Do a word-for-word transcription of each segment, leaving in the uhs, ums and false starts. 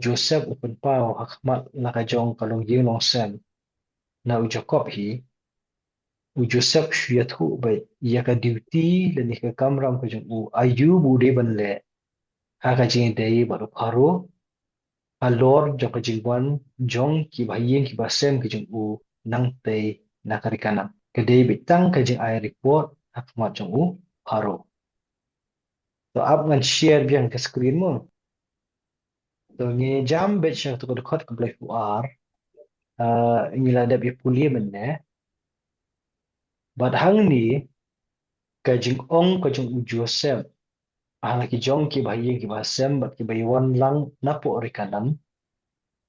Joseph u pynpaw ha khmat la ka jong ka longïing longsem na u Jakob hi, u Joseph shu ïathuh beit ïa ka duty lane ka kamram ka jong u, aïu ba u dei ban leh ha ka jingïadei bad u Pharaoh halor jong ka jingwan jong ki bahaïing ki bahasem ki jong u nangtei na ka ri Kanaan. Ka dei beit tang ka jingai report ha khmat jong u Pharaoh. To ap ngan share biang ka screen mo. To ngi jam beit sha kato ka dkhot ka ba laiphew ar. Ah, ngi la dep ïa pule mynne. Bad hangne ka jingong ka jong u Joseph ha la ki jong ki bahaïing ki bahasem bad ki ba ïawan lang napoh ri Kanaan.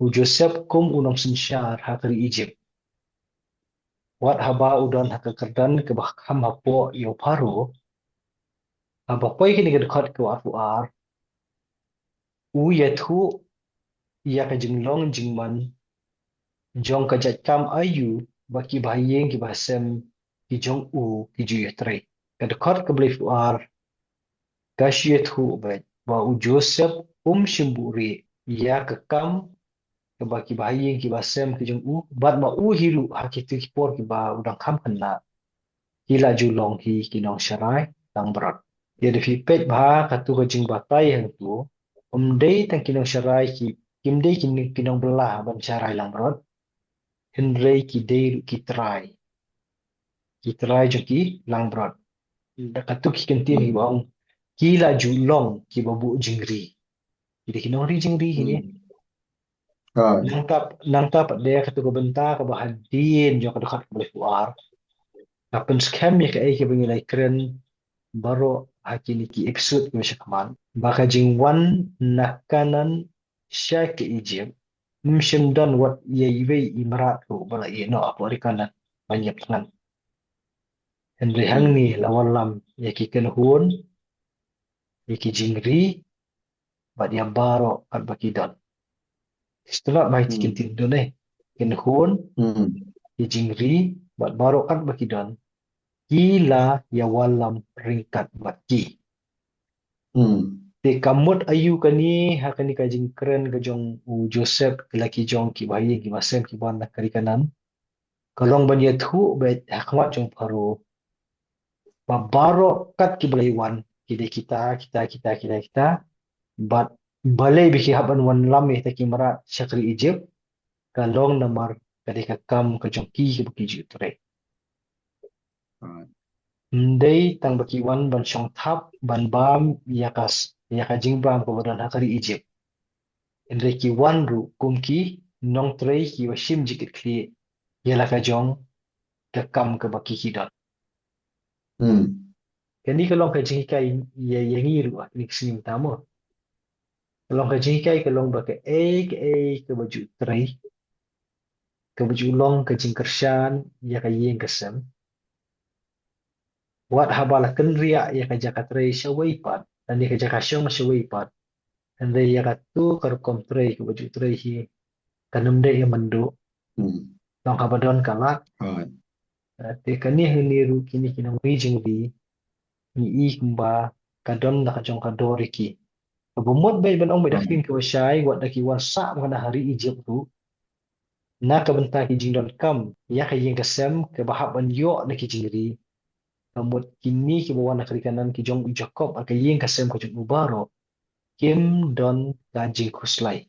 U Joseph kum u nongsynshar ha ka ri Egypt. Wat haba u don ha ka kyrdan ka ba kham hapoh ïa u Pharaoh. Haba poi kane ka dkhot ka ba arphew ar, u ïathuh ïa ka jinglong jingman jong ka jait kam aïu ba ki bahaïing ki bahasem ki jong u ki ju ïatrei. Ka dkhot ka ba laiphew ar ka shu ïathuh beit ba u Joseph um shym buhrieh ïa ka kam kaba ki bahaïing ki bahasem ki jong u, bad ma u hi ruh ha kito ki por kiba u dang kham khynnah ki la ju long hi ki nongsharai langbrot. Ïa da phi peit bha kato ka jingbatai hangto, um dei tang ki nongsharai ki, kim dei ki, ki nongbylla ban sharai langbrot. Hynrei ki dei ruh ki trai. Ki trai jong ki langbrot. Da kato ki kyntien kiba ong ki la ju long kiba buh jingri. Ki dei ki nongri jingri kine. Hmm. Nangta, nangta pat de kato ka bynta kaba hadien jong ka dkhot ka ba laiphew ar ka pynskhem ïa kaei kaba ngi la kren baroh ha kine ki episode kiba shakhmat. Ba ka jingwan na Kanaan sha ka Egypt, ym shym don wat ïa iwei i mrad ruh ba la ïeh noh hapoh ri Kanaan ban ïap thngan. Hynrei hangne la wallam ïa ki kynhun, ïa ki jingri, bad ïa baroh katba ki don. Shu tnat bha ïa ki kyntien to ne. Kynhun, ki jingri, bad baroh katba ki don. Ki la ïa wallam ryngkat bad ki. Hmm. Te ka mut aïu kane ha kane ka jingkren ka jong u Joseph, ki la ki jong ki bahaïing ki bahasem ki wan na ka ri Kanaan. Ka long ban ïathuh beit ha khmat jong Pharaoh ba baroh kat kiba la ïa wan ki dei kita, kita, kita, kita, kita. Bad balei ba ki hap ban wan lam ïa kita ki mrad sha ka ri Egypt. Ka long namar ka dei ka kam ka jong ki kaba ki ju trei. Right. Ym dei tang ba ki wan ban shong thap ban bam ïa ka s-, ïa ka jingbam kaba don ha ka ri Egypt. Hynrei ki wan ruh kum ki nongtrei kiba shim jingkitkhlieh ïa la ka jong ka kam kaba ki ki don. Hmm. Kane ka long ka jinghikai ïa, ïa ngi ruh ha kine ki sngi mynta mo. Ka long ka jinghikai ka long ba kaei kaei kaba ju trei, kaba ju long ka jingkyrshan ïa ka ïing ka sem. Wat haba la kynriah ïa ka jaka trei shawei pat, lane ka jaka shong shawei pat. Hynrei ïa kato ka rukom trei kaba ju trei hi kan ym dei ïa mynduh. Hmm. Long haba don ka lad. Right. Eh, te kane hangne ruh kine ki nongri jingri ngi i kumba ka don la ka jong ka dor ïa ki. Kaba mut beit ban ong beit da ka ktien kaba shai, wat da ki wan sah ma nga na ha ri Egypt ruh, na ka bynta ki jingdonkam ïa ka ïing ka sem kaba hap ban ïoh na ki jingri. Ka mut kine kiba wan na ka ri Kanaan ki jong u Jakob ha ka ïing ka sem ka jong u baroh kim don ka jingkhuslai.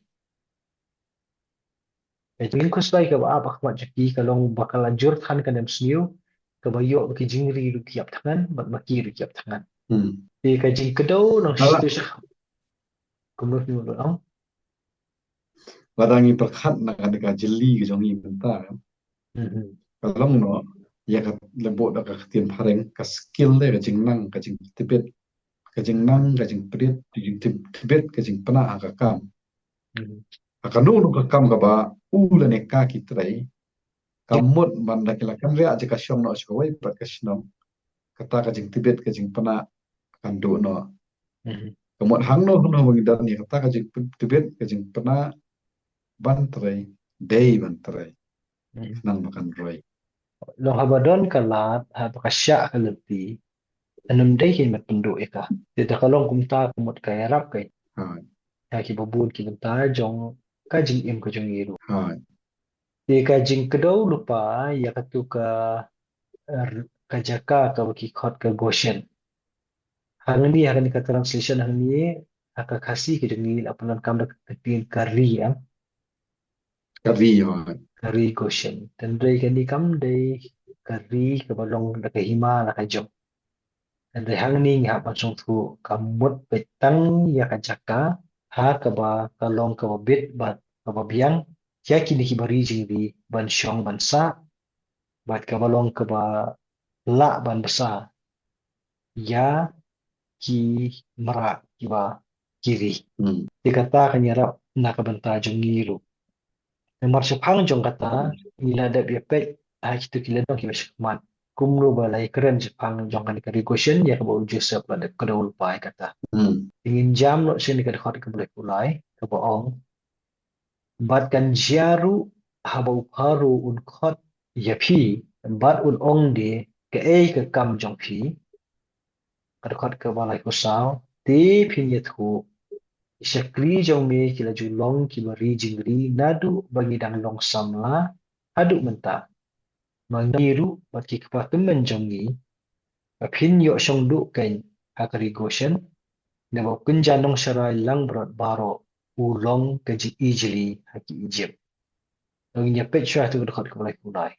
Ka jingkhuslai kaba ap ha khmat jong ki ka long ba ka la jur than ka nemsniew, kaba ïoh ba ki jingri ruh ki ïap thngan, bad ma ki ruh ki ïap thngan. Hmm. Te ka jingkdew nang shi tu sha. Kumno kumno ong. Lada ngi pyrkhat na ka, ka jylli ka jong ngi mynta, kan. Hmm. Ka long noh ïa ka, lehbok da ka ktien phareng, ka skill de, ka jingnang, ka jingtbit, ka jingnang, ka jingpdiat, ka jingtbit, ka jingpynah ha ka kam. Hmm. Ha kano kano ka kam kaba u lane ka ki trei, ka mut ban da ki la kynriah jaka shong noh sha kawei pat ka shnong, kata ka jingtbit ka jingpynah kan duh noh. Hmm. Ka mut hangno hangno ba ngi don ïa kata ka jingtbit ka jingpynah ban trei, dei ban trei. Hmm. Khnang ba kan roi. Long haba don ka lad, haba ka shah ka lynti, kan ym dei kein ban pynduh ïa ka. Te da ka long kumta ka mut ka ïarap kein. Ha. ha kiba bun ki bynta jong ka jingim ka jong ngi ruh. Te ka jingkdew lypa ïa katu ka, er, ka jaka kaba ki khot ka Goshen. Hangne, ha kane ka translation hangne, ha ka Khasi ka jong ngi la pyndonkam da ka ktien ka ri, em. Ka ri, ïa. Ka ri Goshen. Hynrei kane kam dei ka ri kaba long da ka hima la ka jong. Hynrei hangne ngi hap ban sngewthuh ka mut peit tang ïa ka jaka ha kaba ka long kaba bit bad kaba biang ïa kine kiba ri jingri ban shong ban sah, bad kaba long kaba lah ban bsa ïa ki mrad kiba ki ri. Hmm. Te kata kan ïarap na ka bynta jong ngi ruh. Namar shaphang jong kata, ngi la dep ïa peit ha kitu ki lynnong kiba shakhmat kumno ba la ïakren shaphang jong kane ka ri Goshen ïa kaba u Joseph la dep kdew lypa ïa kata. Hmm. Te ngin jam noh sha kane ka dkhot kaba laiphew lai kaba ong, bad kan jia ruh haba u Pharaoh un khot ïa phi bad un ong de kaei ka kam jong phi. Ka dkhot kaba laiphew saw, te phin ïathuh, ki shakri jong me ki la ju long kiba ri jingri naduh ba ngi dang long samla haduh mynta. Ma ngi ruh bad ki kpa tymmen jong ngi, ba phin ïoh shong duh kein ha ka ri Goshen, naba u kynja nongsharai langbrot baroh u long ka jingijli ha ki Ijipt. Ngi ïa peit shuwa tu ka dkhot kaba laiphew lai.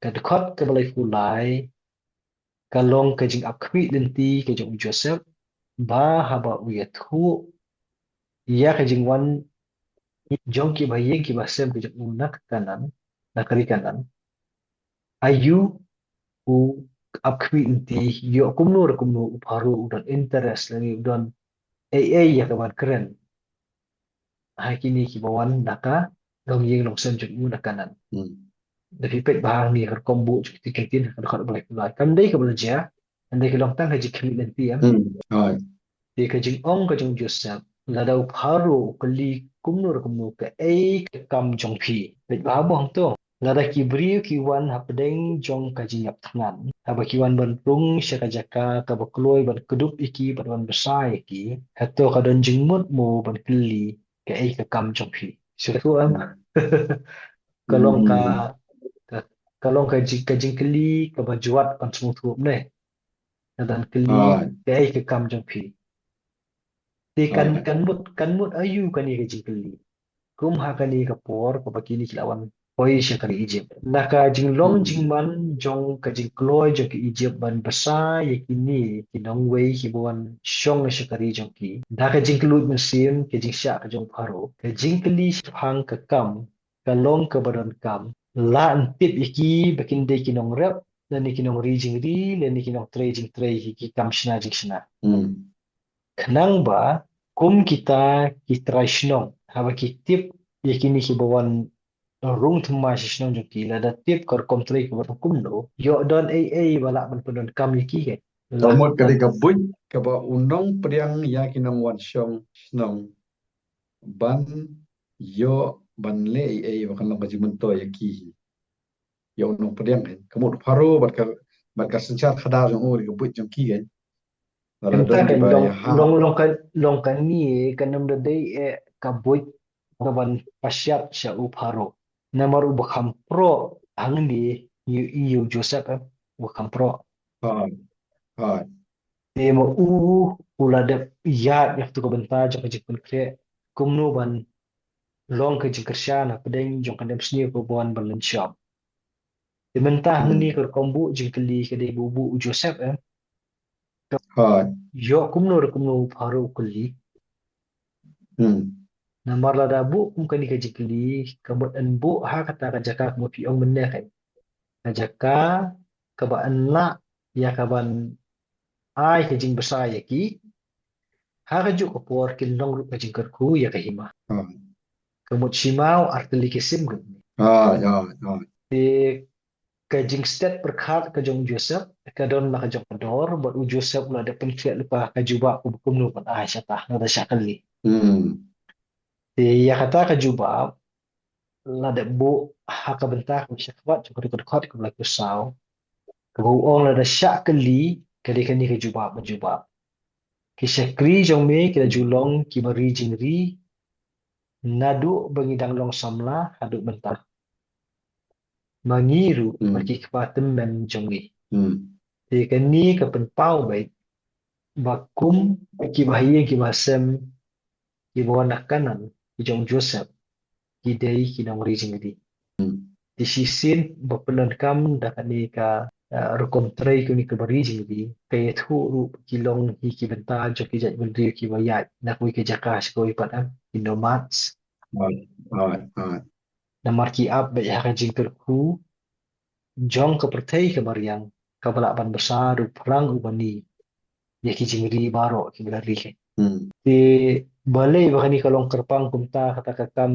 Ka dkhot kaba laiphew lai ka long ka jingap khmih lynti ka jong u Joseph, ba haba u ïathuh ïa ka jingwan jong kiba ïeng kiba sem ka jong u na Kanaan, na ka ri Kanaan. Aïu u ap khmih lynti, ïoh kumno re kumno u Pharaoh u don interest lane u don ei ei ïa ka ban kren ha kine kiba wan na ka longïing longsem jong u na Kanaan. Hmm. Da phi peit bha hangne ka rukom buh jong kito ki ktien ha ka dkhot ba laiphew lai. Kam dei kaba la jia, hynrei ka long tang ka jingkhmih lynti, em. Hmm. Hooid. Te ka jingong ka jong u Joseph, lada u Pharaoh u kylli kumno re kumno kaei ka kam jong phi. Peit bha bha hangto. Lada ki briew ki wan hapdeng jong ka jingïap thngan, haba ki wan ban rung sha ka jaka kaba kloi ban kdup ïa ki bad ban bsa ïa ki, hato ka don jingmut mo ban kylli kaei ka kam jong phi? Sngewthuh, em? Ka long ka, hmm, ka, ka long ka jing, ka jingkylli kaba jwat ban sngewthuh, ne? Ka don kylli, ah, kaei ka kam jong phi. Te kan, ah, kan mut, kan mut aïu kane ka jingkylli kum ha kane ka por kaba kine ki la wan poi sha ka ri Ijipt. Na ka jinglong, hmm, jingman jong ka jingkloi jong ka Ijipt ban bsa ïa kine ki nongwei kiba wan shong sha ka ri jong ki, da ka jingkylluid mynsiem, ka jingshah ka jong u Pharaoh, ka jingkylli shaphang ka kam ka long kaba donkam. La yn tip ïa ki ba kin dei ki nongrep, lane ki nongri jingri, lane ki nongtrei jingtrei, ki, ki kam shna jingshna. Hmm. Khnang ba kum kita ki trai shnong, haba ki tip ïa kine kiba wan rung thymmai sha shnong jong ki, lada tip ka rukom trei kaba kumno, ïoh don ei ei ba lah ban pyndonkam ïa ki, ke. Ka mut ka dei ka buit kaba u nongpdiang ïa ki nongwan shong shnong ban ïoh ban leh ei ei ba kan long ka jingmyntoi ïa ki. Ïa u nongpdiang, eh. Ka mut u Pharaoh bad ka, bad ka synshar khadar jong u, ka buit jong ki, eh. Lada don kiba ïahap. Long, long ka, long kane kan ym da dei, eh, ka buit ka ban pashat sha u Pharaoh. Namar uba kham proh hangne ïa u, ïa u Joseph, eh, uba kham proh. Hooid. Hooid. Te ma u, u la dep ïaid ïa katu ka bynta jong ka jingpynkhreh kumno ban long ka jingkyrshan hapdeng jong ka nemsniew kaba wan ban lynshop. Te mynta, hmm, hangne ka rukom buh jingkylli ka dei ba u buh u Joseph, eh. Hooid. Ïoh kumno re kumno u Pharaoh u kylli. Hmm. Namar lada buh kum kane ka jingkylli, ka mut yn buh ha kata ka jaka kaba phi ong mynne, ka, ka jaka kaba yn lah ïa ka ban ai ka jingbsa ïa ki, ha kajuh ka por kin long ruh ka jingkyrkhu ïa ka hima. Hmm. Ka mut shi maw ar tylli ki sim ruh. Ah, ïa, ïa. Te ka jingstet pyrkhat ka jong u Joseph ka don la ka jong ka dor, bad u Joseph u la dep pynkhreh lypa ka jubab kaba kumno ban ai shata, lada shah kylli. Hmm. Te ïa kata ka jubab la dep buh ha ka bynta kaba shakhmat jong ka dkhot kaba laiphew saw, kaba u ong lada shah kylli ka dei kane ka jubab ba jubab. Ki shakri jong me ki la ju long ki bari jingri naduh ba ngi dang long samla haduh mynta. Ma ngi ruh, hmm, ma ki kpa tymmen jong ngi. Hmm. Te kane ka pynpaw beit ba kum ki bahaïing ki bahasem ki ba wan na Kanaan ki jong Joseph ki dei ki nongri jingri. Hmm. Te shisien ba pyndonkam da kane ka, uh, rukom trei kane ka bari jingri, ka ïathuh ruh ki long hi ki bynta jong ki jaitbynriew ki ba ïaid na kawei ka jaka sha kawei pat, eh, ki nomads. Right, right, right. Namar ki ap beit ha ka jingkyrkhu jong ka pyrthei ka mariang, ka ba lah ban bsa ruh pyrshang u bani ïa ki jingri baroh ki ba la ri. Hmm. Te balei ba kane ka long kyrpang kumta kata ka kam